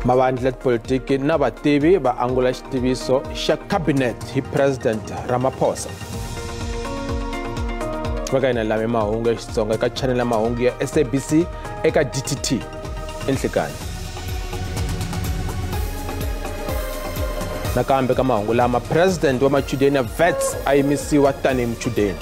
Mavandla ya tipolitiki na vativi va angula xitiviso xa cabinet hi President Ramaphosa. Va ka hina lama mahungu ya Xitsonga eka channel ya mahungu ya SABC eka DTT enhlekani. Nakambe ka mahungu lama, President wa machudeni ya Wits a yimisiwa tanihi muchudeni.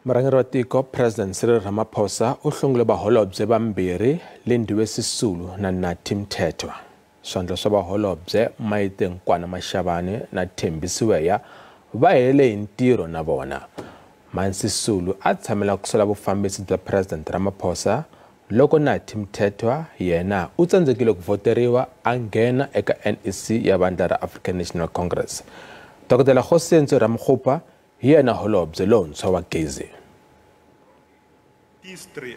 Murhangeri wa tiko President Cyril Ramaphosa u hlongole vaholobye vambirhi, Lindiwe Sisulu na Nathi Mthethwa. Swandla swa vaholobye Maite Nkoana-Mashabane na Thembi Siweya va hele hi ntirho na vona. Sisulu a tshamela ku sola vufambisi bya President Ramaphosa loko Nathi Mthethwa yena u tsandzekile ku voteriwa a nghena eka NEC ya vandla ra African National Congress. Dr. Kgosientsho Ramokgopa hi yena holobye lontshwa wa gezi.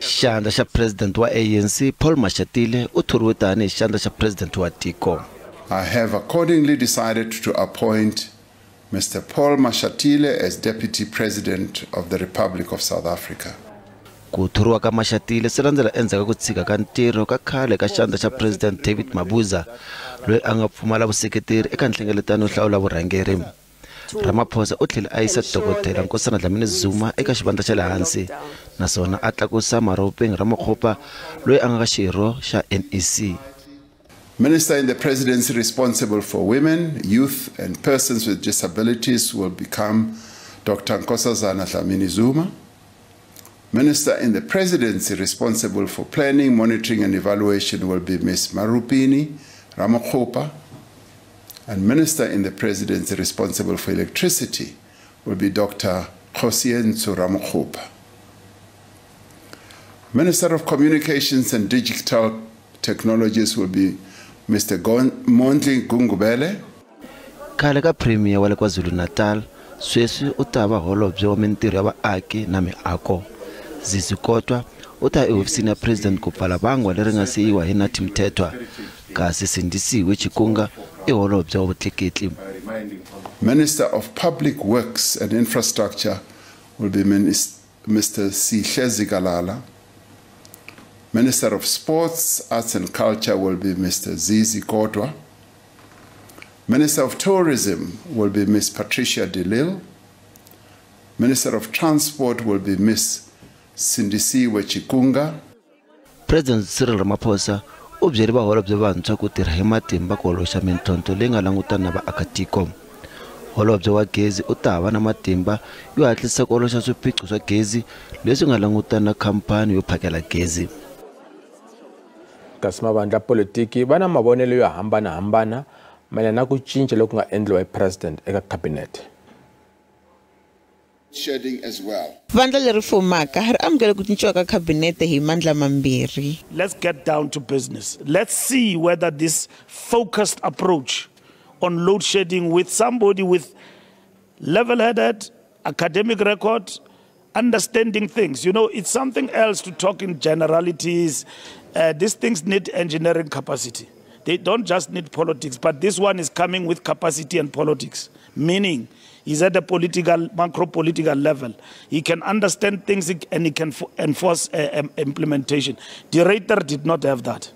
Xandla xa President wa ANC Paul Mashatile u thoriwe tanihi xandla xa President wa tiko. I have accordingly decided to appoint Mr. Paul Mashatile as Deputy President of the Republic of South Africa. Ku thoriwa ka Mashatile swi landzela endzhaku ka ku tshika ka ntirho ka khale ka xandla xa President David Mabuza, loyi a nga pfumala vuseketeri eka nhlengeletano yo hlawula vurhangeri. Ramaphosa u tlhele a yisa Dokodela Nkosazana Dlamini Zuma eka xivandla xa le hansi, naswona a tlakusa Maropeng Ramokgopa loyi a nga ka xirho xa NEC. Minister in the Presidency responsible for women, youth and persons with disabilities will become Dr. Nkosazana Dlamini Zuma. Minister in the Presidency responsible for planning, monitoring and evaluation will be Ms. Marupini Ramokgopa. And Minister in the Presidency responsible for electricity will be Dr. Kgosientsho Ramokgopa. Minister of Communications and Digital Technologies will be Mr. Mondli Gungubele. Khale ka Premier wa le KwaZulu-Natal sweswi u ta va holobye wa mintirho ya vaaki na miako. Zizi Kodwa u ta ehofisini ya President ku pfala vangwa leri nga siyiwa hi Nathi Mthethwa, kasi Sindisiwe Chikunga i holobye wa vutleketli. Minister of Public Works and Infrastructure will be Mr. Sihle Zikalala. Minister of Sports, Arts and Culture will be Mr. Zizi Kodwa. Minister of Tourism will be Ms. Patricia de Lille. Minister of Transport will be Ms. Sindisiwe Chikunga. President Cyril Ramaphosa u byele vaholobye vantshwa ku tirha hi matimba ku oloxa mintlhontlho leyi nga langutana na vaakatiko. Holobye wa gezi u ta va na matimba yo hatlisa ku oloxa swiphiqo swa gezi leswi nga langutana na khampani yo phakela gezi. Kasi mavandla politiki va na mavonelo yo hambanahambana mayelana na ku cinca loku nga endliwa hi President eka cabinet. Shedding as well. Vandla leri fumaka ri amukele ku cinciwa ka khabinete hi mandla mambirhi. Let's get down to business. Let's see whether this focused approach on load shedding with somebody with level-headed academic record, understanding things. You know, it's something else to talk in generalities. These things need engineering capacity. They don't just need politics, but this one is coming with capacity and politics, meaning he's at a political, macro-political level. He can understand things and he can enforce implementation. The Ruyter did not have that.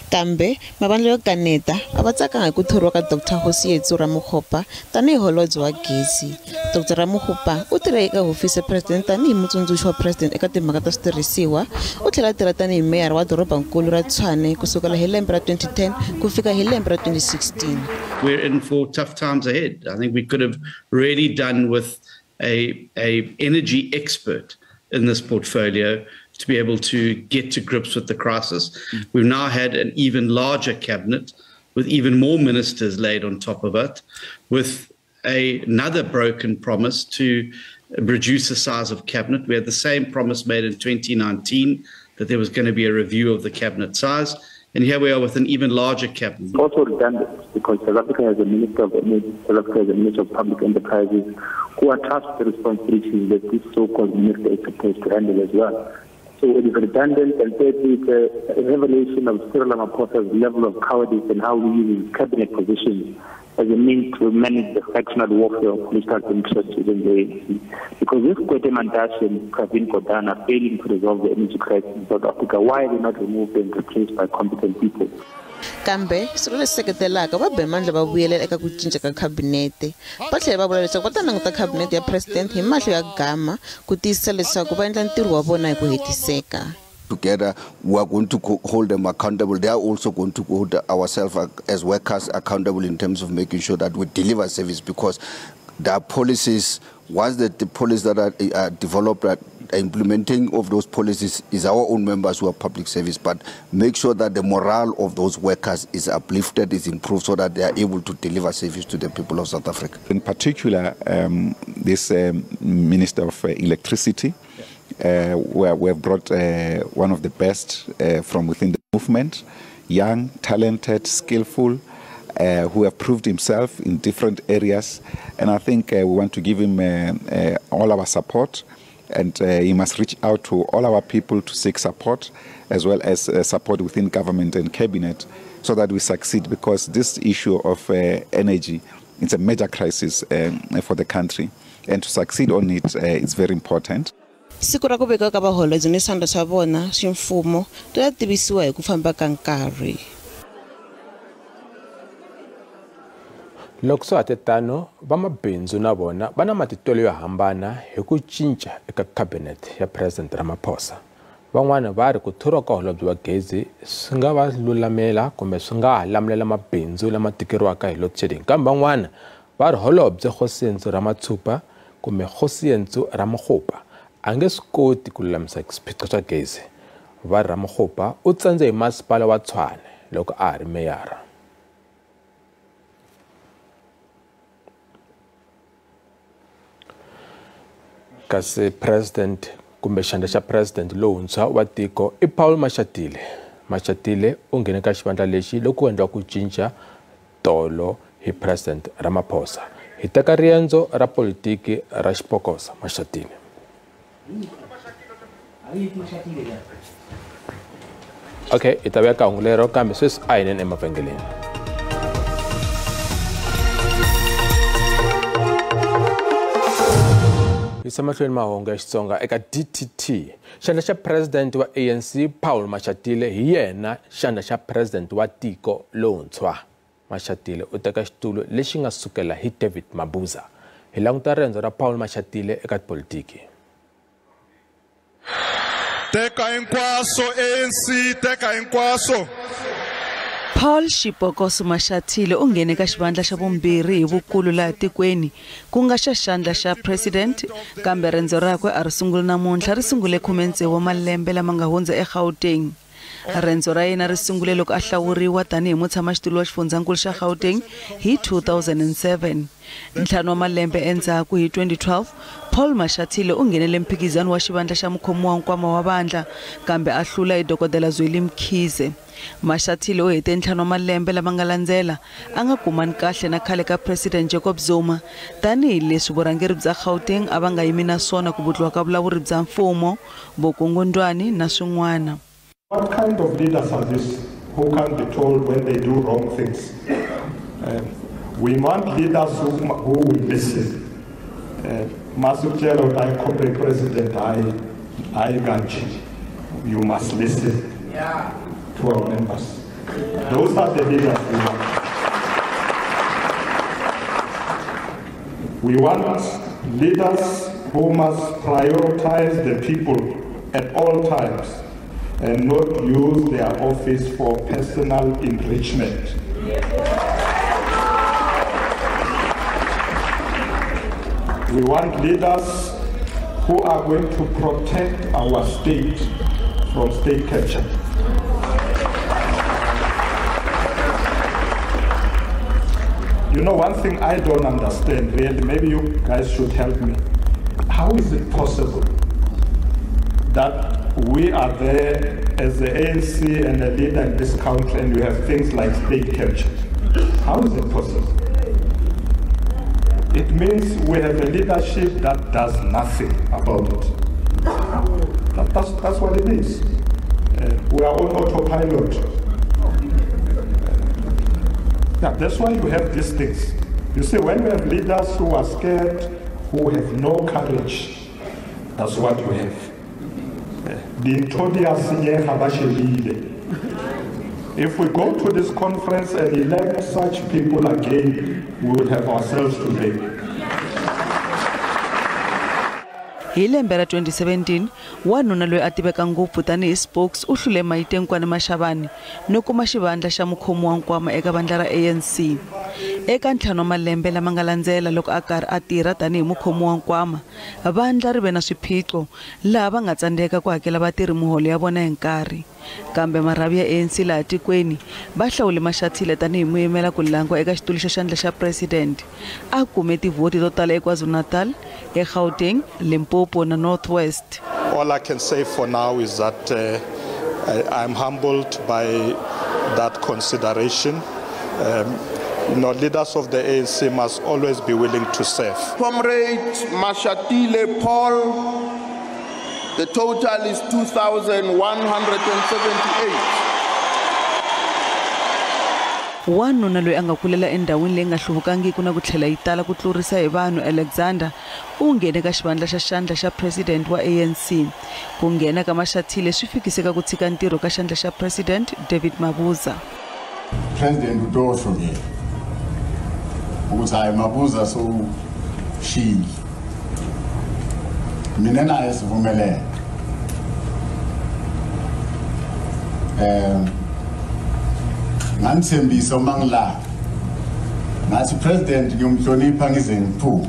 Kambe mavandla yo kaneta a va tsakanga hi ku thoriwa ka Dr. Kgosientsho Ramokgopa tanihi holobye wa gezi. Dr. Ramokgopa u tirhe eka hofisi ya President tanihi mutsundzuxi wa President eka timhaka ta switirhisiwa. U tlhela a tirha tanihi meyara wa dorobankulu ra Tshwane ku sukela hi lembe ra 2010 ku fika hi lembe ra 2016. We're in for tough times ahead. I think we could have really done with a energy expert in this portfolio to be able to get to grips with the crisis. We've now had an even larger cabinet with even more ministers laid on top of it, with another broken promise to reduce the size of cabinet. We had the same promise made in 2019 that there was going to be a review of the cabinet size. And here we are with an even larger cabinet. It's also redundant because South Africa has a Minister of Energy, South Africa has a Minister of Public Enterprises who are tasked with the responsibilities that this so-called minister is supposed to handle as well. So it is redundant, and thirdly, it's a revelation of Cyril Ramaphosa's level of cowardice and how he uses cabinet positions as a means to manage the factional warfare of political interests within the ANC. Because if Gwede Mantashe and Pravin Gordhan are failing to resolve the energy crisis in South Africa, why are they not removed and replaced by competent people? Kambe swilo leswi seketelaka va be mandla va vuyelela eka ku cinca ka khabinete, va tlhela va vula leswaku va ta languta khabinete ya president hi mahlo ya gama ku tiyisisa leswaku va endla ntirho wa vona hi ku hetiseka. Together, we are going to hold them accountable. They are also going to hold ourselves as workers accountable in terms of making sure that we deliver service, because there are policies, once the policies that are developed, implementing of those policies is our own members who are public service, but make sure that the morale of those workers is uplifted, is improved, so that they are able to deliver service to the people of South Africa. In particular, this Minister of Electricity, where we have brought one of the best from within the movement, young, talented, skillful, who have proved himself in different areas. And I think we want to give him all our support, and he must reach out to all our people to seek support, as well as support within government and cabinet, so that we succeed, because this issue of energy, it's a major crisis for the country, and to succeed on it is very important. Siku ra ku vekiwa ka vaholobye ni swandla swa vona swa mfumo ri ta tivisiwa hi ku famba ka nkarhi. Loko swa ha tano, vamabindzu na vona va na matitwelo yo hambana hi ku cinca eka khabinete ya President Ramaphosa. Van'wana va ri ku thoriwa ka holobye wa gezi swi nga va lulamela kumbe swi nga ha lamulela mabindzu lama tikeriwaka hi load shedding, kambe van'wana va ri holobye Kgosientsho Ramathuba kumbe Kgosientsho Ramokgopa a nge swi koti ku lulamisa swiphiqo swa gezi. Va ri Ramokgopa u tsandze hi masipala wa Tshwane loko a ha ri meyara. Kasi president kumbe xandla xa president lowuntshwa wa tiko i Paul Mashatile. Mashatile u nghene ka xivandla lexi loko ku endliwa ku cinca tolo hi President Ramaphosa. Hi teka riendzo ra politiki ra xipokosa Mashatile. Okay, hi ta vuya ka hungu lero, kambe sweswi a hi neni emavhengeleni. Yisa mahlweni mahungu ya Xitsonga eka DTT. Xandla xa president wa ANC Paul Mashatile hi yena xandla xa president wa tiko lowuntshwa. Mashatile u teka xitulu lexi nga sukela hi David Mabuza. Hi languta riendzo ra Paul Mashatile eka tipolitiki. Teka hinkwaswo ANC, teka hinkwaswo. Paul Xipokoso Mashatile u nghene ka xivandla xa vumbirhi hi vukulu laha tikweni, ku nga xa xandla xa president, kambe rendzo rakwe a ri sunguli namuntlha, ri sungule 16 wa malembe lama nga hundza eGauteng. Rendzo ra yena ri sungule loko a hlawuriwa tanihi mutshamaxitulu wa xifundzankulu xa Gauteng hi 2007. Ntlhanu wa malembe endzhaku hi 2012, Paul Mashatile u nghenele mphikizano wa xivandla xa mukhomi wa nkwama wa vandla, kambe a hlula hi dokodela Zweli Mkhize. Mashatile u hete ntlhanu wa malembe lama nga landzela a nga kumani kahle na khale ka President Jacob Zuma, tanihileswi vurhangeri bya Gauteng a va nga yimi na swona ku vutliwa ka vulawuri bya mfumo, vukungundwani na swin'wana. What kind of leaders are these who can be told when they do wrong things? We want leaders who will listen. Masukelo, I comrade President, I Ganchi. You must listen to our members. Those are the leaders we want. We want leaders who must prioritize the people at all times and not use their office for personal enrichment. We want leaders who are going to protect our state from state capture. You know, one thing I don't understand really, maybe you guys should help me. How is it possible that we are there as the ANC and a leader in this country and we have things like state capture? How is it possible? It means we have a leadership that does nothing about it. That's what it is. We are on autopilot. Yeah, that's why you have these things. You see, when we have leaders who are scared, who have no courage, that's what you have. If we go to this conference and elect such people again, we will have ourselves to blame. Hi lembe ra 2017, wanuna loyi a tiveka ngopfu tanihi Spokes u hlule Maite Nkoana-Mashabane no kuma xivandla xa mukhomi wa nkwama eka vandla ra ANC. Eka ntlhanu wa malembe lama nga landzela loko a karhi a tirha tanihi mukhomi wa nkwama, vandla ri ve na swiphiqo laha va nga tsandzeka ku hakela vatirhi miholo ya vona hi nkarhi. Kambe marhavi ya ANC laha tikweni va hlawule Mashatile tanihi muyimela ku langwa eka xitulu xa xandla xa president. A kume tivhoti to tala eKwaZulu-Natal, eGauteng, Limpopo na North West. All I can say for now is that I'm humbled by that consideration. You know, leaders of the ANC must always be willing to serve. Comrade Mashatile Paul, the total is 2,178. Wanuna loyi a nga kulela endhawini leyi nga hluvukangiki na ku tlhela yi tala ku tlurisa hi vanhu, Alexander u nghene ka xivandla xa xandla xa president wa ANC. Ku nghena ka Mashatile swi fikise ka ku tshika ntirho ka xandla xa president David Mabuza. President utosho ke ukuthi hayi Mabuza sowushiyile, mina naye sivumelene. Nganithembisa uma ngila ngathi president ngiyomhlonipha ngize ngiphume.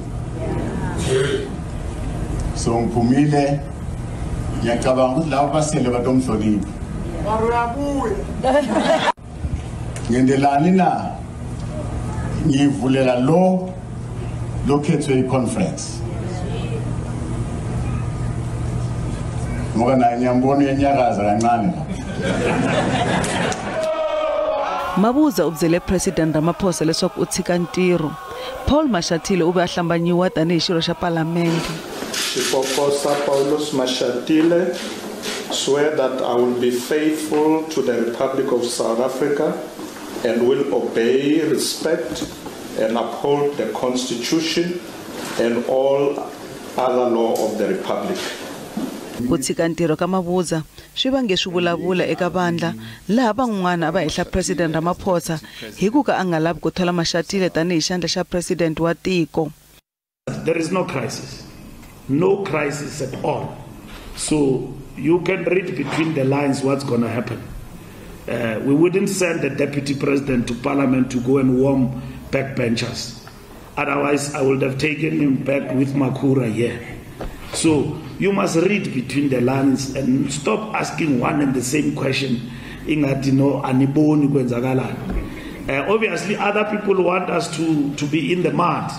So ngiphumile, ngiyacabanga ukuthi labo basele batomhlonipha. Ngendelani na ngivulela lo lokhethwe i-conference ngoba naye ngiyambona uyenyakaza kancane. Mabuza u byele President Ramaphosa leswaku u tshika ntirho. Paul Mashatile u ve a hlambanyiwa tanihi xirho xa palamende. Xipokosa Paulus Mashatile swear that I will be faithful to the Republic of South Africa and will obey, respect, and uphold the Constitution and all other law of the Republic. Ku tshika ntirho ka Mabuza swi vange swi vulavula eka vandla laha van'wana a va hehla President Ramaphosa hi ku ka a nga lavi ku thola Mashatile tanihi xandla xa president wa tiko. There is no crisis. No crisis at all. So you can read between the lines what's going to happen. We wouldn't send the deputy president to parliament to go and warm backbenchers. Otherwise, I would have taken him back with Makura here. So you must read between the lines and stop asking one and the same question. Obviously, other people want us to be in the mud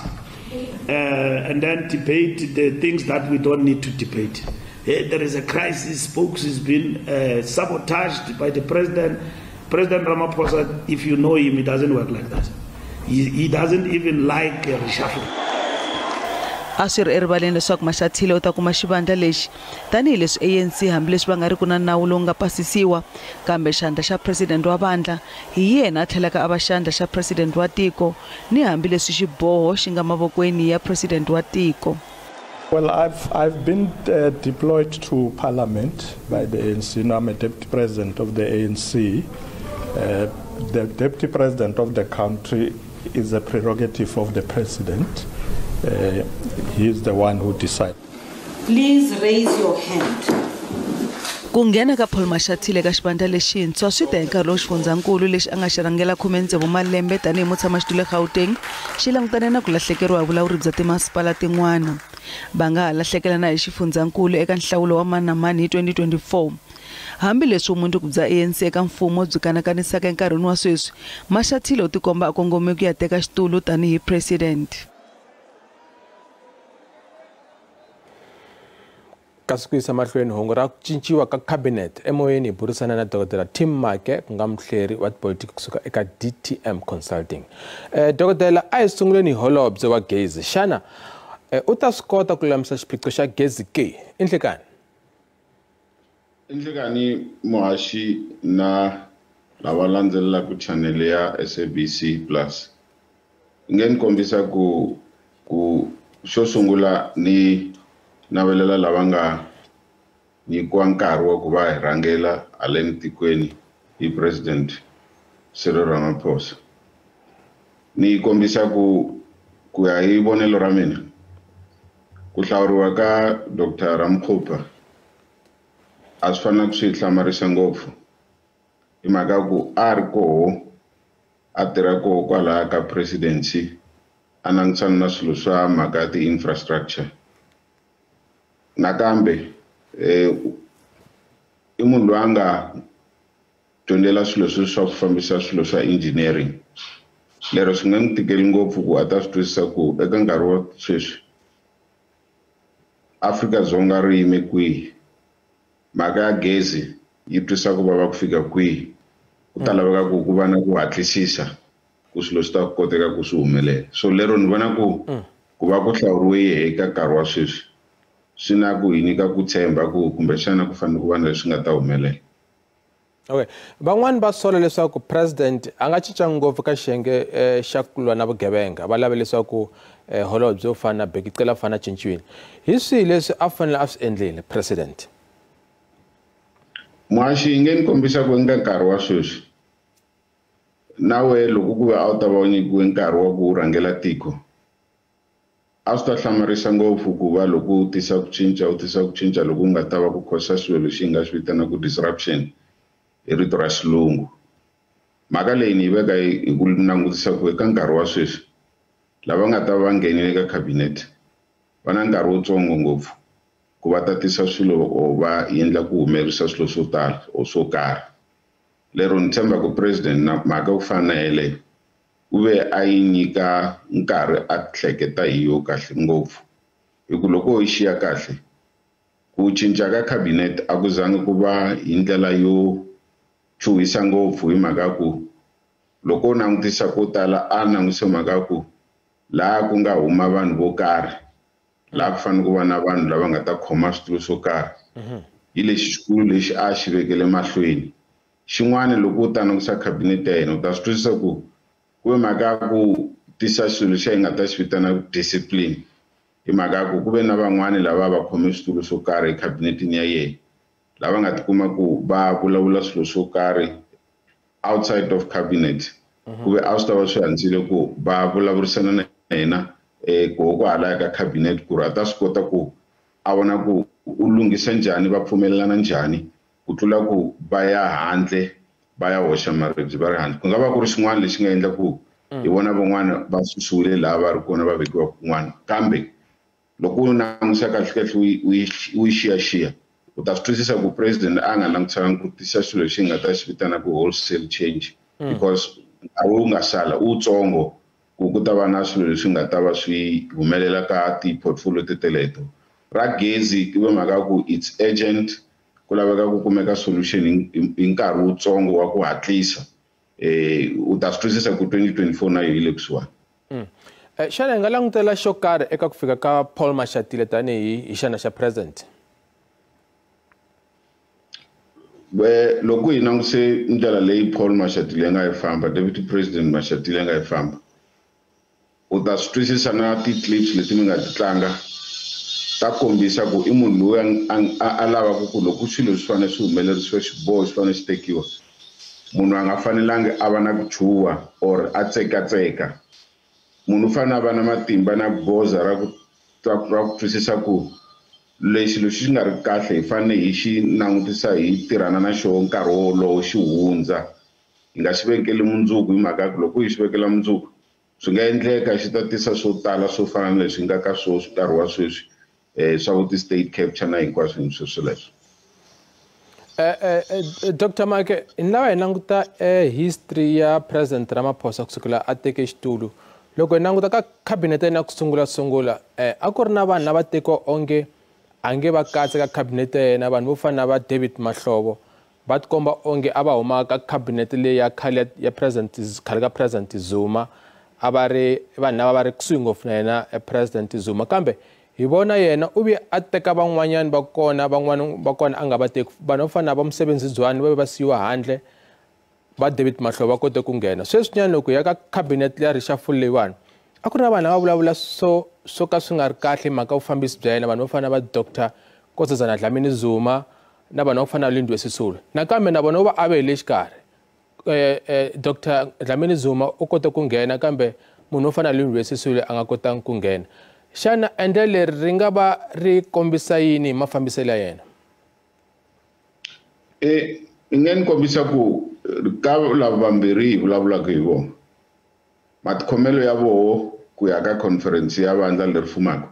and then debate the things that we don't need to debate. There is a crisis. Spokes has been sabotaged by the president. President Ramaphosa, if you know him, he doesn't work like that. He doesn't even like a reshuffle. A swi ri erivaleni leswaku Mashatile u ta kuma xivandla lexi tanihileswi ANC hambileswi va nga ri ku na nawu lowu nga pasisiwa, kambe xandla xa president wa vandla hi yena a tlhelaka a va xandla xa president wa tiko ni hambileswi xiboho xi nga mavokweni ya president wa tiko. Well, I've been deployed to Parliament by the ANC. Now I'm a deputy president of the ANC. The deputy president of the country is a prerogative of the president. He is the one who decides. Please raise your hand. Ku nghena ka Paul Mashatile ka xivandla lexintshwa swi ta hi nkarhi lowu xifundzankulu lexi a nga xi rhangela 16 malembe tanihi mutshamaxitulu eGauteng xi langutane na ku lahlekeriwa hi vulawuri bya timasipala tin'wana. Va nga ha lahlekela na hi xifundzankulu eka nhlawulo wa mani na mani hi 2024. Hambileswi vumundzuku bya ANC eka mfumo byi kanakanisaka enkarhini wa sweswi, Mashatile u tikomba a kongome ku ya teka xitulu tanihi president. Kasi ku yisa mahlweni hungu ra ku cinciwa ka cabinet emoyeni hi burisana na Dr. Tim Make ku nga muhleri wa tipolitiki kusuka eka DTM Consulting. Dokodela, a hi sunguleni hi holobye wa gezi. Xana u ta swi kota ku lulamisa xiphiqo xa gezi ke? I nhlekani? Nhlikani muhaxi na lava landzelelaka channel ya SABC Plus. Nge ni kombisa ku xo sungula ni navelela lava nga nyikiwa nkarhi wa ku va hi rhangela haleni tikweni hi President Cyril Ramaphosa. Ni kombisa ku ya hi vonelo ra mina ku hlawuriwa ka Dr. Ramokgopa a swi fanele ku swi hlamarisa ngopfu hi mhaka ku a ri koho a tirha koho kwalaya ka presidency a langutisana na swilo swa mhaka ya ti-infrastructure. Nakambe i munhu loyi a nga dyondzela swilo leswi swa ku fambisa swilo swa engineering, lero swi nga n'wi tikeli ngopfu ku a ta swi twisisa ku eka nkarhi wa sweswi Afrika-Dzonga ri yime kwihi, mhaka ya gezi yi twisa ku vava ku fika kwihi, ku ta laveka ku va na ku hatlisisa ku swilo swi ta koteka ku swi humelela. So lero ni vona ku va ku hlawuriwe yehe eka nkarhi wa sweswi swi na ku hi nyika ku tshemba ku kumbexana ku fanele ku va na leswi nga ta humelela. Okay, van'wani va sola leswaku president a nga cincangi ngopfu ka xiyenge xa ku lwa na vugevenga, va lava leswaku holobye yo fana na Bheki Cele a fana cinciwile. Hi swihi leswi a fanele a swi endlile president? Muhaxi, nge ni kombisa ku eka nkarhi wa sweswi na wehe loko ku ve a wu ta va u nyikiwe nkarhi wa ku rhangela tiko, a swi ta hlamarisa ngopfu ku va loko u tisa ku cinca, u tisa ku cinca loko u nga ta va ku khosa swilo lexi hi nga swi vitanaka disruption hi rito ra xilungu. Mhaka leyi ni yi veka hi ku langutisa ku eka nkarhi wa sweswi lava nga ta va nghenile eka cabinet va na nkarhi wutsongo ngopfu ku va tatisa swilo or va endla ku humelerisa swilo swo tala or swo karhi. Lero ni tshemba ku president na mhaka ku fana na yeleyo u ve a yi nyika nkarhi a hleketa hi yo kahle ngopfu, hi ku loko yi xiya kahle ku cinca ka cabinet a ku zangi ku va hi ndlela yo chuhisa ngopfu, hi mhaka ku loko u langutisa ko tala a langutise mhaka ku laha ku nga huma vanhu vo karhi, laha ku fanele ku va na vanhu lava nga ta khoma switulu swo karhi. Hi lexi xikulu lexi a xi vekele mahlweni. Xin'wana loko u ta langutisa cabinet ya yena u ta swi twisisa ku ku ve mhaka ya ku tisa swilo lexi hi nga ta xi vitana discipline, hi mhaka ya ku ku ve na van'wani lava va khome switulu swo karhi ekhabinetini ya yena lava nga tikuma ku va vulavula swilo swo karhi outside of cabinet, ku ve a swi ta va swi antswile ku va vulavurisana na yena koho kwalaya ka cabinet ku ri a ta swi kota ku a vona ku u lunghisa njhani, va pfumelelana njhani, ku tlula ku va ya handle va ya hoxa maribye va ri handle. Ku nga va ku ri xin'wana lexi nga endla ku hi vona van'wana va susiwile laha va ri kona va vekiwa kun'wana, kambe loko u langutisa kahle kahle u yi xiyaxiya u ta swi twisisa ku president a nga langutisanga ku tisa swilo lexi hi nga ta xi vitana ku wholesale change, because nkarhi wu nga sala wu tsongo ku ku ta va na swilo leswi nga ta va swi humelela ka ti-portfolio teteleto. Ra gezi ku ve mhaka ku it's urgent, ku laveka ku kumeka solution hi nkarhi wutsongo wa ku hatlisa. U ta swi twisisa ku 2024 na yo yi le kusuhani. Xana hi nga langutela xo karhi eka ku fika ka Paul Mashatile tanihi hi xana xa president? Loko hi langutise ndlela leyi Paul Mashatile nga yi famba, Deputy President Mashatile nga yi famba, u ta swi twisisa na ti-clips leti mi nga ti tlanga ta kombisa ku i munhu loyi a lavaka ku loko swilo swi fanele swi humelerisiwa, xiboho xi fanele xi tekiwa, munhu a nga fanelangi a va na ku chuha or a tsekatseka. Munhu u fanele a va na matimba na goza ra ku twisisa ku lexi lexi xi nga ri kahle hi fanele hi xi langutisa hi tirhana na xona nkarhi wolowo xi hundza, hi nga xi vekeli mundzuku, hi mhaka ya ku loko hi xi vekela mundzuku swi nga endleka xi ta tisa swo tala swo fana na leswi nga ka sweswi nkarhi wa sweswi, swa ku ti-state capture na hinkwaswo sweswo leswo. Dr. Maake, ni lava hi languta history ya President Ramaphosa kusukela a teke xitulu. Loko hi languta ka cabinet ya yena ku sungula, a ku ri na vanhu lava tekiwa onge a nge va katsi ka cabinet ya yena, vanhu vo fana na va David Mahlobo va tikomba onge a va huma ka cabinet leyi ya khale ya President, khale ka President Zuma, a va ri vanhu lava va ri kusuhi ngopfu na yena President Zuma. Kambe Hi vona yena u vuye a teka van'wanyana va kona, van'wana va kona a nga va teki. Vanhu vo fana na va Musebenzi Zwane va ve va siyiwa handle, va David Mahlobo va kote ku nghena. Sweswinyana loko hi ya ka cabinet ya reshuffle leyiwani, a ku ri na vanhu lava vulavula swo ka swi nga ri kahle hi mhaka vufambisi bya yena, vanhu vo fana na va Dr Nkosazana Dlamini Zuma na vanhu vo fana na Lindiwe Sisulu. Nakambe na vona va ave hi le xikarhi. Dr Dlamini Zuma u kote ku nghena, kambe munhu wo fana na Lindiwe Sisulu a nga kotangi ku nghena. Xana endlelo leri ri nga va ri kombisa yini hi mafambiselo ya yena? I nga ni kombisa ku ka lava vambirhi hi vulavulaka hi vona, matikhomelo ya voho ku ya ka conference ya vandla leri fumaka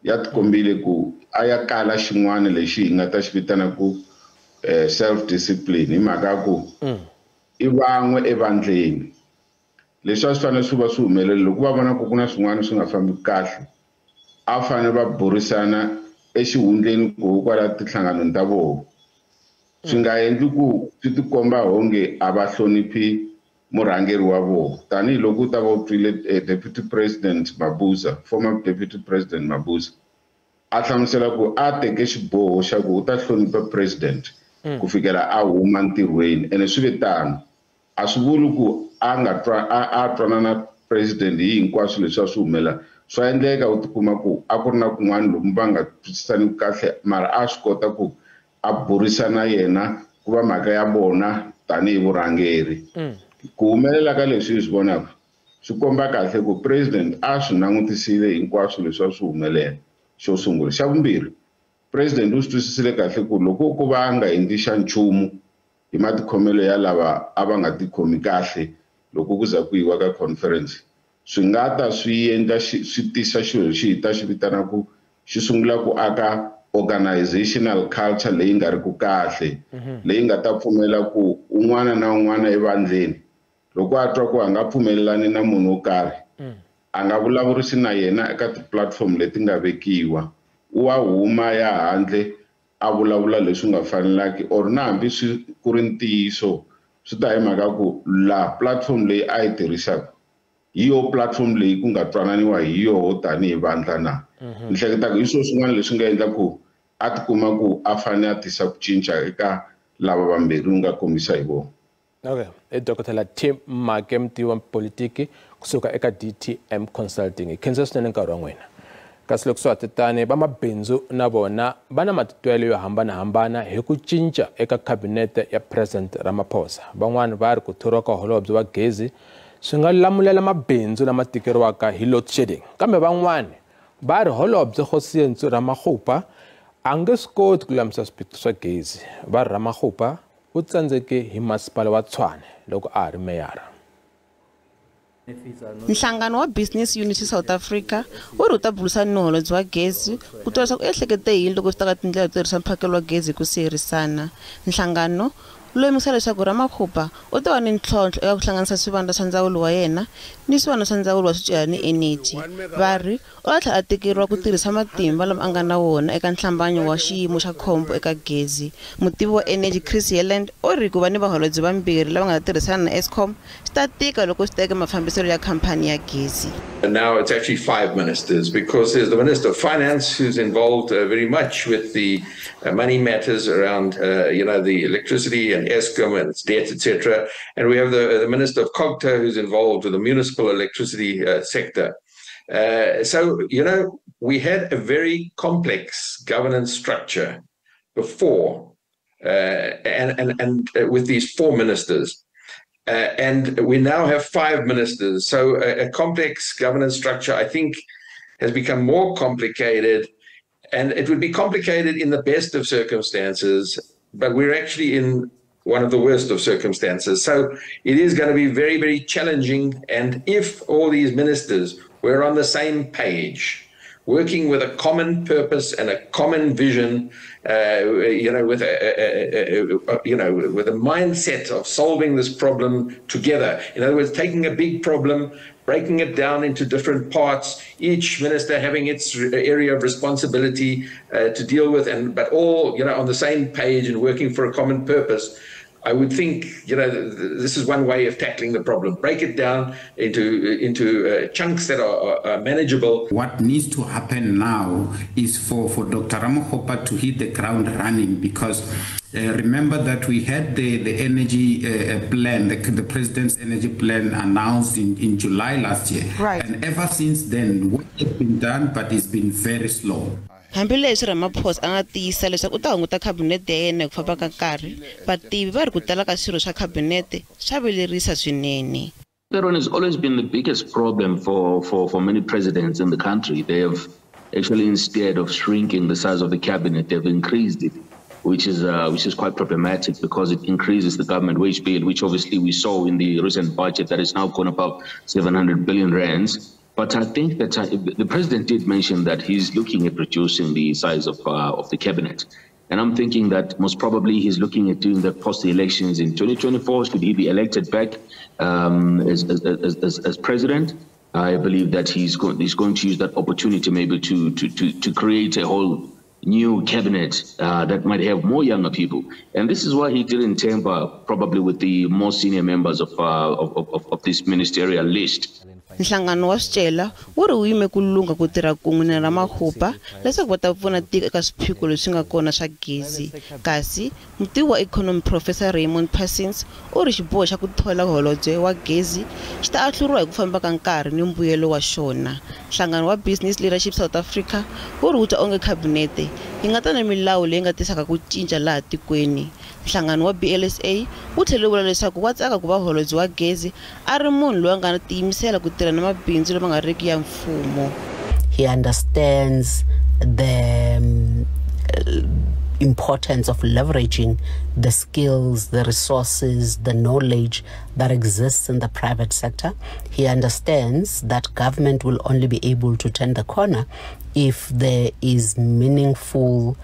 ya tikombile ku a ya kala xin'wana lexi hi nga ta xi vitana ku self discipline, hi mhaka ku i van'we evandleni. Leswi a swi fanele swi va swi humelele loko va vona ku ku na swin'wana swi nga fambi kahle, a fanele va burisana exihundleni ku kwala tihlanganweni ta vona. Swi nga endli ku swi tikomba onge a va hloniphi murhangeri wa vona, tanihiloko u ta va u twile Deputy President Mabuza, former Deputy President Mabuza, a hlamusela ku a teke xiboho xa ku u ta hlonipha president ku fikela a huma ntirhweni, ene swi ve tano. A swi vuli ku a nga twa, a twanana na president hi hinkwaswo leswi a swi humelela. Swa endleka u tikuma ku a ku ri na kun'wana lomu va nga twisisani kahle, mara a swi kota ku a burisa na yena ku va mhaka ya vona tanihi vurhangeri. Ku humelela ka leswi hi swi vonaka swi komba kahle ku president a swi langutisile hinkwaswo leswi a swi humelela. Xo sungula. Xa vumbirhi, president u swi twisisile kahle ku loko ku va a nga endli xa nchumu hi matikhomelo ya lava a va nga tikhomi kahle loko ku za ku yiwa ka conference, swi nga ta swi endla swi tisa xilo lexi hi ta xi vitana ku xi sungula ku aka organizational culture leyi nga ri ku kahle, leyi nga ta pfumela ku un'wana na un'wana evandleni loko a twa ku a nga pfumelelani na munhu wo karhi, a nga vulavurisi na yena eka ti-platform leti nga vekiwa, wa huma ya handle a vulavula leswi nga fanelaki, or na hambi swi ku ri ntiyiso, swi ta hi mhaka ku la platform leyi a yi tirhisaka hi yo platform leyi ku nga twananiwa hi yoho tanihi vandla na. Ni hleketa ku hi swona swin'wana leswi nga endla ku a tikuma ku a fanele a tisa ku cinca eka lava vambirhi u nga kombisa hi vona. Okay, i Dr. Tim Maake, mutivi wa politiki kusuka eka DTM Consulting. Hi khensa swinene nkarhi wa n'wina. Kasi loko swa ha titani, vamabindzu na vona va na matitwelo yo hambanahambana hi ku cinca eka khabinete ya President Ramaphosa. Van'wani va ri ku thoriwa ka holobye wa gezi swi nga lamulela mabindzu lama tikeriwaka hi load shedding, kambe van'wani va ri holobye Kgosientsho Ramokgopa a nge swi koti ku lulamisa swiphiqo swa gezi. Va ri Ramokgopa u tsandzeke hi masipala wa Tshwane loko a ha ri meyara. Nhlangano wa Business Unity South Africa wu ri wu ta burisana ni holobye wa gezi ku twa leswaku u ehlekete yini loko swi ta ka tindlela to tirhisa mphakelo wa gezi hi ku siyerisana. Nhlangano wu lemukisa leswaku Ramokgopa u ta va ni ntlhontlho eka ku hlanganisa swivandla swa ndzawulo wa yena ni swivandla swa ndzawulo wa swicelwa ni eneji. Va ri u ta tlhela a tekeriwa ku tirhisa matimba lama a nga na wona eka nhlambanyo wa xiyimo xa khombo eka gezi. Mutivi wa eneji Chris Yelland u ri ku va ni vaholobye vambirhi lava nga ta tirhisana na Eskom swi ta tika loko swi teka mafambiselo ya khampani ya gezi. And now it's actually 5 ministers, because there's the Minister of Finance who's involved very much with the money matters around, the electricity and Eskom and its debt, etc. And we have the Minister of COGTA who's involved with the municipal electricity sector. So, we had a very complex governance structure before, and with these 4 ministers. And we now have 5 ministers. So a complex governance structure, I think, has become more complicated. And it would be complicated in the best of circumstances, but we're actually in one of the worst of circumstances. So it is going to be very, very challenging. And if all these ministers were on the same page, working with a common purpose and a common vision, with a mindset of solving this problem together. In other words, taking a big problem, breaking it down into different parts, each minister having its area of responsibility to deal with, but all on the same page and working for a common purpose. I would think, you know, this is one way of tackling the problem. Break it down into chunks that are manageable. What needs to happen now is for Dr. Ramokgopa to hit the ground running, because remember that we had the energy plan, the president's energy plan announced in July last year. Right. And ever since then, work has been done, but it's been very slow. Hambileswi Ramaphosa a nga tiyisa leswaku u ta hunguta khabinete ya yena hi ku famba ka nkarhi, vativi va ri ku tala ka swirho swa khabinete swa vilerisa swinene. That one has always been the biggest problem for many presidents in the country. They have actually, instead of shrinking the size of the cabinet, they've increased it, which is quite problematic because it increases the government wage bill, which obviously we saw in the recent budget that is now gone above 700 billion rands. But I think that the president did mention that he's looking at reducing the size of the cabinet. And I'm thinking that most probably he's looking at doing that post the elections in 2024. Should he be elected back as president? I believe that he's going to use that opportunity maybe to create a whole new cabinet that might have more younger people. And this is why he didn't tamper probably with the more senior members of this ministerial list. Nhlangano wa Swicelwa wu ri wu yime ku lungha ku tirha kun'we na Ramokgopa leswaku va ta pfuna tiko eka swiphiqo leswi nga kona swa gezi. Kasi mutivi wa ikhonomi Professor Raymond Parsons u ri xiboho xa ku thola holobye wa gezi xi ta ahluriwa hi ku famba ka nkarhi ni mbuyelo wa xona. Nhlangano wa Business Leadership South Africa wu ri wu twa onge khabinete yi nga ta na milawu leyi nga tisaka ku cinca laha tikweni. Nhlangano wa BLSA wu tlhele wu vula leswaku wa tsaka ku va holobye wa gezi a ri munhu loyi a nga tiyimisela ku tirha na mabindzu lama nga riki ya mfumo. He understands the importance of leveraging the skills, the resources, the knowledge that exists in the private sector. He understands that government will only be able to turn the corner if there is meaningful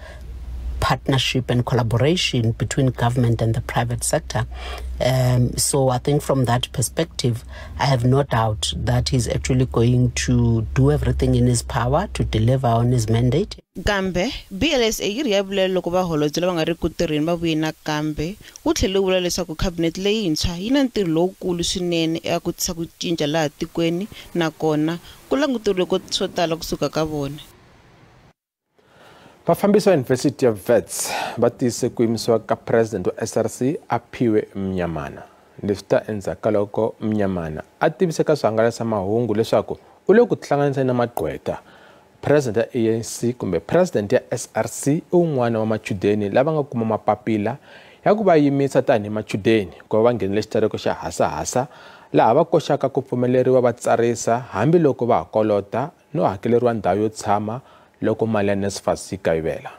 partnership and collaboration between government and the private sector. So I think from that perspective, I have no doubt that he's actually going to do everything in his power to deliver on his mandate. Kambe BLSA yi ri ya vulela loko vaholobye lava nga ri ku tirheni va vuye nakambe. Wu tlhele wu vula leswaku khabinete leyintshwa yi na ntirho lowukulu swinene eka ku tisa ku cinca laha tikweni, nakona ku languteriwe swo tala kusuka ka vona. Vafambisi va Yunivhesiti ya Wits va tiyise ku yimisiwa ka president wa SRC Aphiwe Mnyamana. Leswi ta endzhaku ka loko Mnyamana a tivise ka swihangalasamahungu leswaku u le ku tihlanganiseni na magqweta. President ya ANC kumbe president ya SRC i wun'wana wa machudeni lava nga kuma mapapila ya ku va yimisa tanihi machudeni ku va va nghenele xitereko xa hasahasa laha va koxaka ku pfumeleriwa va tsarisa hambiloko va ha kolota no hakeleriwa ndhawu yo tshama loko mali ya NSFAS yi kayivela.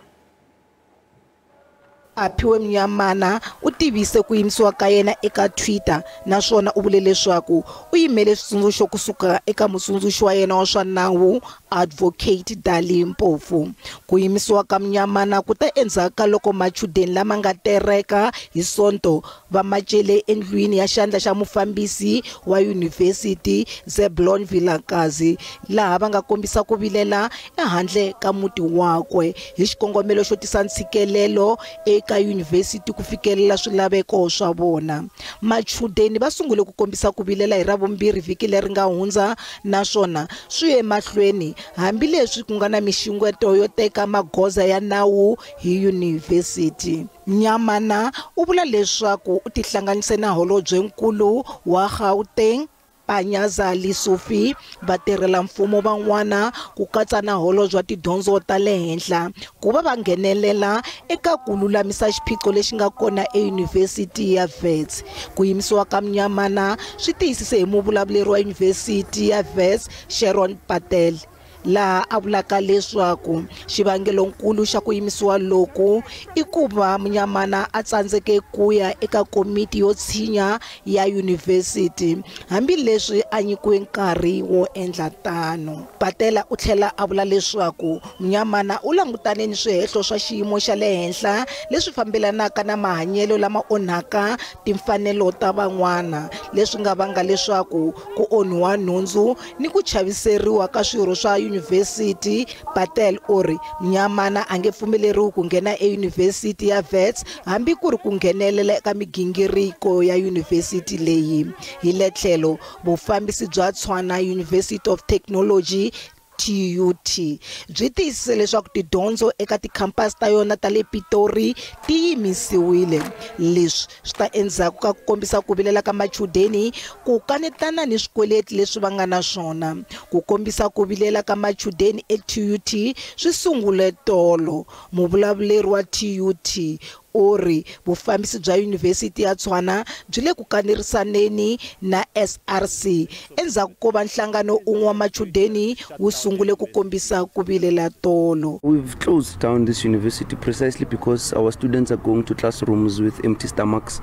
Aphiwe Mnyamana u tivise ku yimisiwa ka yena eka Twitter, naswona u vule leswaku u yimele switsundzuxo kusuka eka mutsundzuxi wa yena wa swa nawu Advocate Dali Mpofu. Ku yimisiwa ka Mnyamana ku ta endzhaku ka loko machudeni lama nga tereka hi Sonto va macele endlwini ya xandla xa mufambisi wa yunivhesiti Zeblon Vilakazi, laha va nga kombisa ku vilela ehandle ka muti wakwe hi xikongomelo xo tisa ntshikelelo eka yunivhesiti ku fikelela swilaveko swa vona. Machudeni va sungule ku kombisa ku vilela hi Ravumbirhi vhiki leri nga hundza, naswona swi ye mahlweni hambileswi ku nga na mixungeto yo teka magoza ya nawu hi yunivhesiti. Mnyamana u vula leswaku u tihlanganise na holobyenkulu wa Gauteng Panyaza Lesufi, vatirhela mfumo van'wana ku katsa na holobye wa tidyondzo ta le henhla ku va va nghenelela eka ku lulamisa xiphiqo lexi nga kona eyunivhesiti ya Wits. Ku yimisiwa ka Mnyamana swi tiyisise hi muvulavuleri wa yunivhesiti ya Wits Sharon Patel, laha a vulaka leswaku xivangelonkulu xa ku yimisiwa loku i ku va Mnyamana a tsandzeke ku ya eka komiti yo tshinya ya yunivhesiti hambileswi a nyikiwe nkarhi wo endla tano. Patela u tlhela a vula leswaku Mnyamana u langutane ni swihehlo swa xiyimo xa le henhla leswi fambelanaka na mahanyelo lama onhaka timfanelo ta van'wana, leswi nga vanga leswaku ku onhiwa nhundzu ni ku chaviseriwa ka swirho swa yunivhesiti Patel u ri Mnyamana a nge pfumeleriwi ku nghena eyunivhesiti ya Wits hambi ku ri ku nghenelela eka migingiriko ya yunivhesiti leyi. Hi le tlhelo vufambisi bya Tshwane University of Technology TUT byi tiyisise leswaku tidyondzo eka tikhampasi ta yona ta le Pitori ti yimisiwile. Leswi swi ta endzhaku ka ku kombisa ku vilela ka machudeni ku kanetana ni swikweleti leswi va nga na swona. Ku kombisa ku vilela ka machudeni eTUT swi sungule tolo. Muvulavuleri wa TUT u ri vufambisi bya yunivhesiti ya Tshwane byi le ku kanerisaneni na SRC endzhaku ko va nhlangano un'we wa machudeni wu sungule ku kombisa ku vilela tolo. We've closed down this university precisely because our students are going to classrooms with empty stomachs.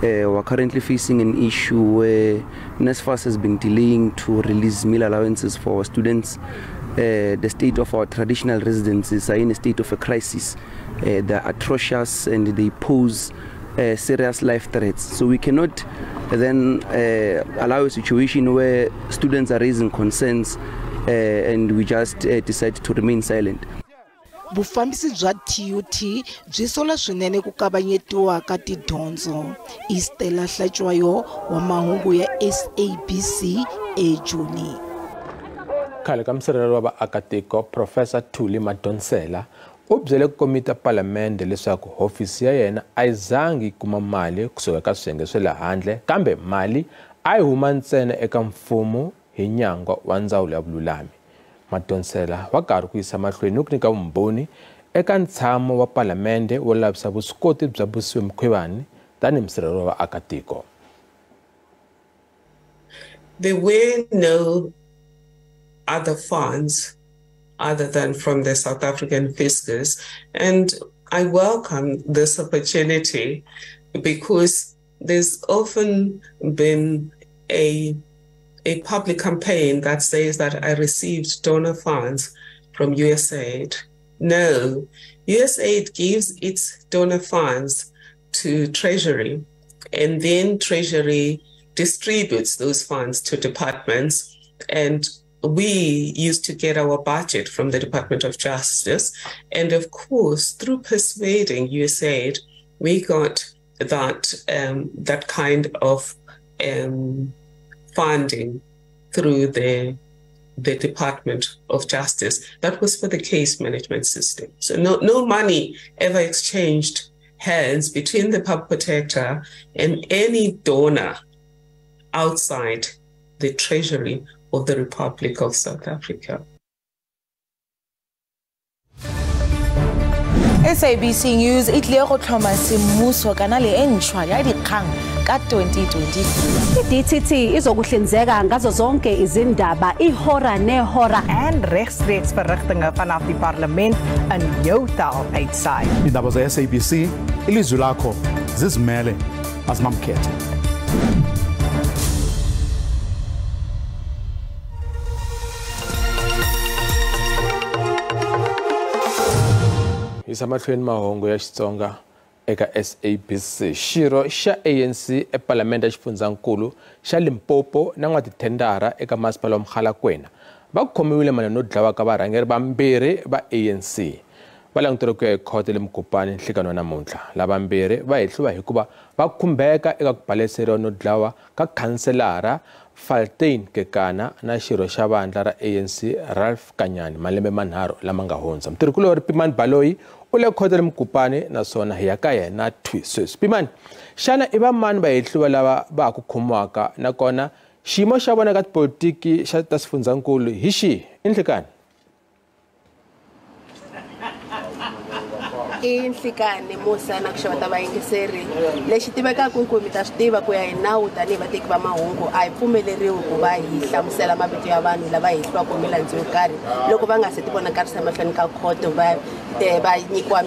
We're currently facing an issue where NSFAS has been delaying to release meal allowances for our students. The state of our traditional residences are in a state of a crisis. They're atrocious and they pose serious life threats. So we cannot then allow a situation where students are raising concerns and we just decide to remain silent. Vufambisi bya TUT byi sola swinene ku kavanyetiwa ka tidyondzo. Estela Hlatshwayo wa mahungu ya SABC eJoni. Khale ka musirheleli wa vaakatiko Professor Thuli Madonsela u byele komiti ya palamende leswaku hofisi ya yena a yi zangi yi kuma mali kusuka ka swiyenge swa le handle, kambe mali a yi huma ntsena eka mfumo hi nyangwa wa ndzawulo ya vululami. Madonsela wa karhi ku yisa mahlweni ni ku nyika vumbhoni eka ntshamo wa palamende wo lavisa vuswikoti bya Busiwe Mkhwebane tanihi musirheleli wa vaakatiko. There were no other funds other than from the South African fiscus. And I welcome this opportunity because there's often been a public campaign that says that I received donor funds from USAID. No, USAID gives its donor funds to Treasury, and then Treasury distributes those funds to departments. And we used to get our budget from the Department of Justice. And of course, through persuading USAID, we got that, that kind of funding through the Department of Justice. That was for the case management system. So no money ever exchanged hands between the public protector and any donor outside the Treasury of the Republic of South Africa. SABC News e tlile go tlhoma semmuso kanale e ntšhwa ya dikgang ka 2023. I-DTT izokuhlinzeka ngazo zonke izindaba ihora nehora en regstreeks verrigtinge vanaf die parlement in jou taal uitsaai. Indaba ze-SABC, ilizwi lakho zizimele azinamkhethe. Yisa mahlweni mahungu ya Xitsonga eka SABC. Xirho xa ANC ePalamende ya Xifundzankulu xa Limpopo na n'watithendara eka masipala wa Mogalakwena va khomiwile mayelana no dlawa ka varhangeri vambirhi va ANC. Va languteriwe ku ya ekhoto le Mokopane nhlikani wa namuntlha. Lavambirhi va hehliwa hikuva va khumbeka eka ku baleseriwa no dlawa ka khanselara Faltain Kekana na xirho xa vandla ra ANC Ralph Kanyani malembe manharhu lama nga hundza. Mutirhikulori Pimani Baloyi u le khoto le Mokopane naswona hi ya ka yena thwi sweswi. Pimani, xana i vamani va hehliwa lava va ha ku khomiwaka nakona xiyimo xa vona ka tipolitiki xa ta sifundzankulu hi xihi? I nhlikani. I nhlikani Musa na ku xeweta vayingiseri. Lexi tivekaka ku mi ta swi tiva ku ya hi nawu tanihi vateki va mahungu a hi pfumeleriwi ku va hi hlamusela mavito ya vanhu lava hehliwaka milandzu yo karhi loko va nga se ti vonakarisa emahlweni ka khoto, va nyikiwa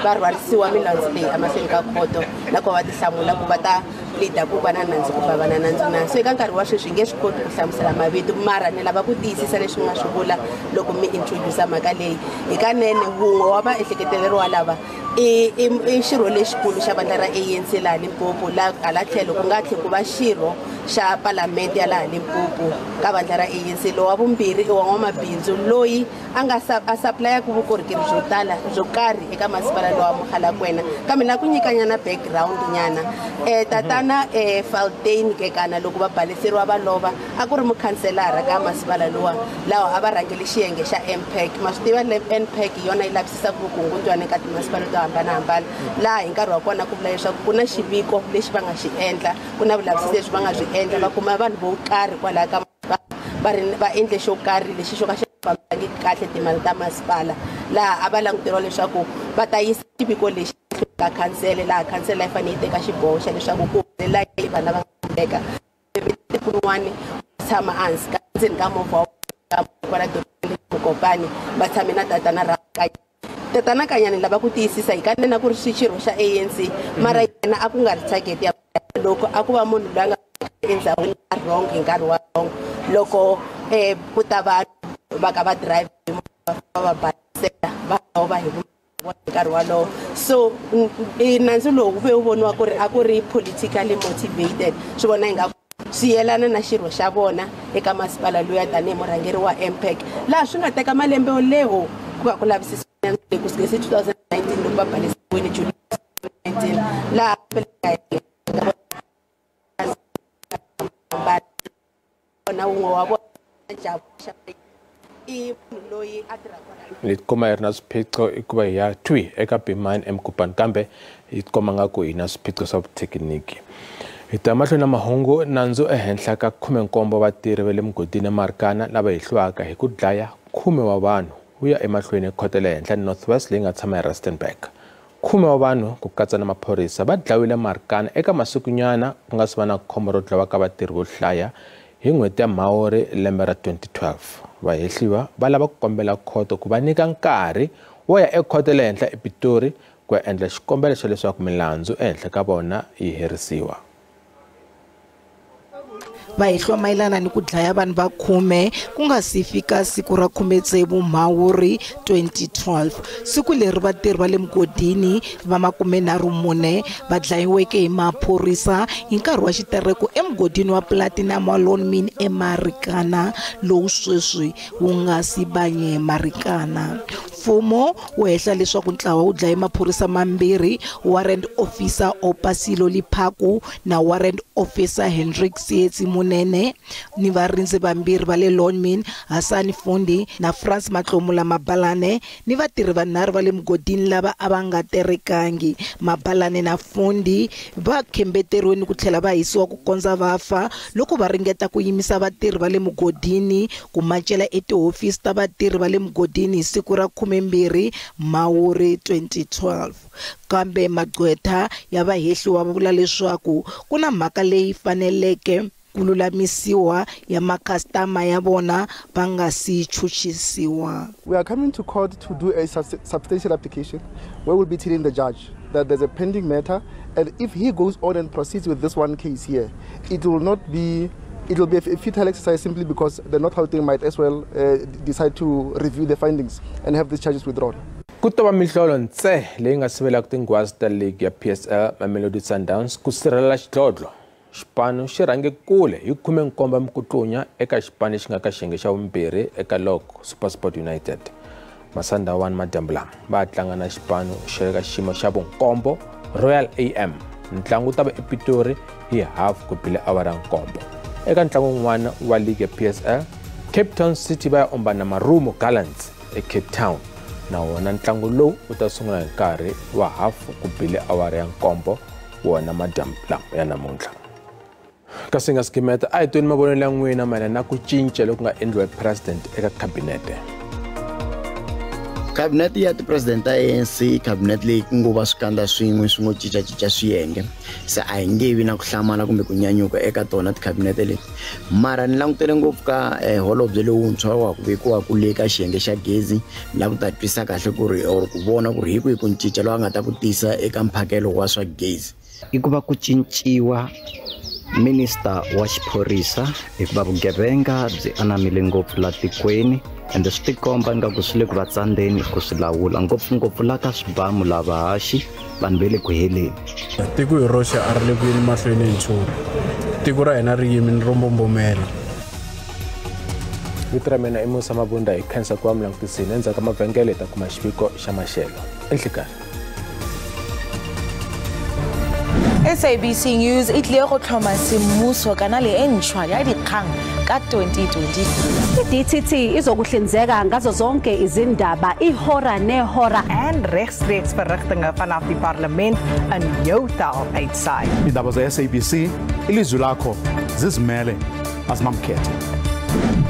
va rhwarisiwa milandzu leyi emahlweni ka khoto na ku va ti hlamula ku va ta plead ku va na nandzu kumbe va na nandzu na. So eka nkarhi wa sweswi hi nge swi koti ku hlamusela mavito, mara ni lava ku tiyisisa leswi mi nga swi vula loko mi introduce mhaka leyi. Hikanene wun'we wa vaehleketeleriwa lava I xirho lexikulu xa vandla ra ANC laha Limpopo, laha hala tlhelo ku nga tlhela ku va xirho xa palamende ya laha Limpopo ka vandla ra ANC. Lowa vumbirhi i wa n'wamabindzu loyi a nga a supply-aka vukorhokeri byo tala byo karhi eka masipala lowa Mogalakwena. Kambe na ku nyikanyana background nyana, tatana Faltain Kekana loko va baleseriwa va lova a ku ri mukhanselara ka masipala lowa, lawa a va rhangele xiyenge xa MPAC. Ma swi tiva MPAC hi yona yi lavisisaka vukungundzwana eka timasipala to hambanahambana, laha hi nkarhi wa kona ku vula leswaku ku na xiviko lexi va nga xi endla, ku na vulavisisi lebyi va nga byi endla, va kuma vanhu vo karhi kwalaya ka va ri va endle xo karhi lexi xo ka xi fambangi kahle timali ta masipala, laha a va languteriwa leswaku va ta yisa xiviko lexi ka khansele, laha khansele yi fanele yi teka xiboho xa leswaku ku humelela yini vanhu lava nga khumbeka. Kun'wani tshama ehansi ka ndzeni ka movha wa kwala dorobeni Mokopane, va tshame na tatana Rakanya. Tatana Kanyane lava ku tiyisisa hi kanene ku ri xirho xa ANC, mara yena a ku nga ri target ya loko a ku va munhu loyi a nga endhawini ya wrong hi nkarhi wa wrong, loko ku ta vanhu va ka va drive va basela va va hi nkarhi walowo. So nandzu lowu wu ve wu voniwa ku ri a ku ri politically motivated, swi vona ingaku swi yelana na xirho xa vona eka masipala luya tanihi murhangeri wa MPAC, laha swi nga teka malembe yo leho ku va ku lavisisiwa ku sukela 2019 loko va balesiwile July 2019, laha na wun'we wa vona i munhu loyi a tirhaka. Ni tikuma hi ri na swiphiqo i ku va hi ya thwi eka Bimani eMkopane, kambe yi tikomba nga ku hi na swiphiqo swa vuthekiniki. Hi ta mahlweni na mahungu. Nandzu ehenhla ka 17 vatirhi va le mugodini eMarikana lava hehliwaka hi ku dlaya 10 wa vanhu wu ya emahlweni ekhoto le henhla North West leyi nga tshama eRustenburg. 10 wa vanhu ku katsa na maphorisa va dlayiwile Marikana eka masikunyana ku nga si va na khombo ro dlawa ka vatirhi vo hlaya hi n'hweti ya Mhawuri lembe ra 2012. Vahehliwa va lava ku kombela khoto ku va nyika nkarhi wo ya ekhoto le henhla ePitori ku ya endla xikombelo xa leswaku milandzu ehenhla ka vona yi herisiwa. Va hehliwa mayelana ni ku dlaya vanhu va 10 ku nga si fika siku ra 16 Mhawuri 2012, siku leri vatirhi va le mugodini va 34 va dlayiweke hi maphorisa hi nkarhi wa xitereko emugodini wa Platinum wa Lonmin eMarikana, lowu sweswi wu nga Sibanye Marikana. Mfumo wu hehla leswaku ntlawa wu dlaye maphorisa mambirhi, Warrant Officer Opasilo Liphaku na Warrant Officer Hendrik Tsietsi Munene, ni varindzi vambirhi va le Lonmin, Hasani Fundi na France Matlomula Mabalane, ni vatirhi vanharhu va le mugodini lava a va nga terekangi. Mabalane na Fundi va khembeteriwe ni ku tlhela va hisiwa ku kondza va fa loko va ringeta ku yimisa vatirhi va le mugodini ku mancela etihofisi ta vatirhi va le mugodini hi siku ra 12 Mhawuri 2012. Kambe magqwetha ya vahehliwa va vula leswaku ku na mhaka leyi faneleke ku lulamisiwa ya makhastama ya vona va nga si chuchisiwa. We are coming to court to do a substantial application where we'll be telling the judge that there's a pending matter, and if he goes on and proceeds with this one case here, it will not be, it will be a futile exercise simply because the North Gauteng might as well decide to review the findings and have these charges withdrawn. Ku to va mihlolo ntse leyi nga sivelaka tinghwazi ta league ya PSL Mamelodi Sundowns ku sirhelela xidlodlo. Xipano xi rhange kule hi 17 mikutlunya eka xipano lexi nga ka xiyenge xa vumbirhi eka log SuperSport United. Masandawana madyambu lama va tlanga na xipano xa le ka xiyimo xa vunkombo Royal AM. Ntlangu wu ta va ePitori hi 7:30. Eka ntlangu wun'wana wa league ya PSL, Cape Town City va ya omba na Marumo Gallants eCape Town. Na wona ntlangu lowu wu ta sungula hi nkarhi wa 7:30 wona madyambu lama ya namuntlha. Kasi nga sikimeta a hi tweni mavonelo ya n'wina mayelana na ku cinca loku nga endliwa hi president eka khabinete. Cabinet ya ti-president ta ANC, cabinet leyi ku ngo va swikandza swin'we swi ngo cincacinca swiyenge, se a hi nge vi na ku hlamala kumbe ku nyanyuka eka tona tikhabinete leti. Mara ni langutele ngopfu ka holobye lowuntshwa wa ku vekiwa ku le ka xiyenge xa gezi, ni lava ku ta twisa kahle ku ri or ku vona ku ri hi kwihi ku cinca lowu a nga ta ku tisa eka mphakelo wa swa gezi. I ku va ku cinciwa minister wa xiphorisa hikuva vugevenga byi anamile ngopfu la tikweni. Ende swi tikomba ingaku swi le ku va tsandzeni ku swi lawula, ngopfungopfu la ka swibamu lava haxi vanhu va le ku heleni. Tiko hi roxe a ri le ku yeni mahlweni hi nchumu. Tiko ra hina ri yimile ro mbombomela. Vito ra mina i Musa Mabunda, hi khensa ku va mi langutisile. Endzhaku ka mavhengele hi ta kuma xiviko xa maxelo. Enhlikani. SABC News e tlile go tlhoma semmuso kanale e ntšhwa ya dikgang ka 2023. I-DTT izokuhlinzeka ngazo zonke izindaba ihora nehora en regstreeks verrigtinge vanaf die parlement in jou taal uitsaai. Iindaba ze-SABC, ilizwi lakho, zizimele, azinamkhethe.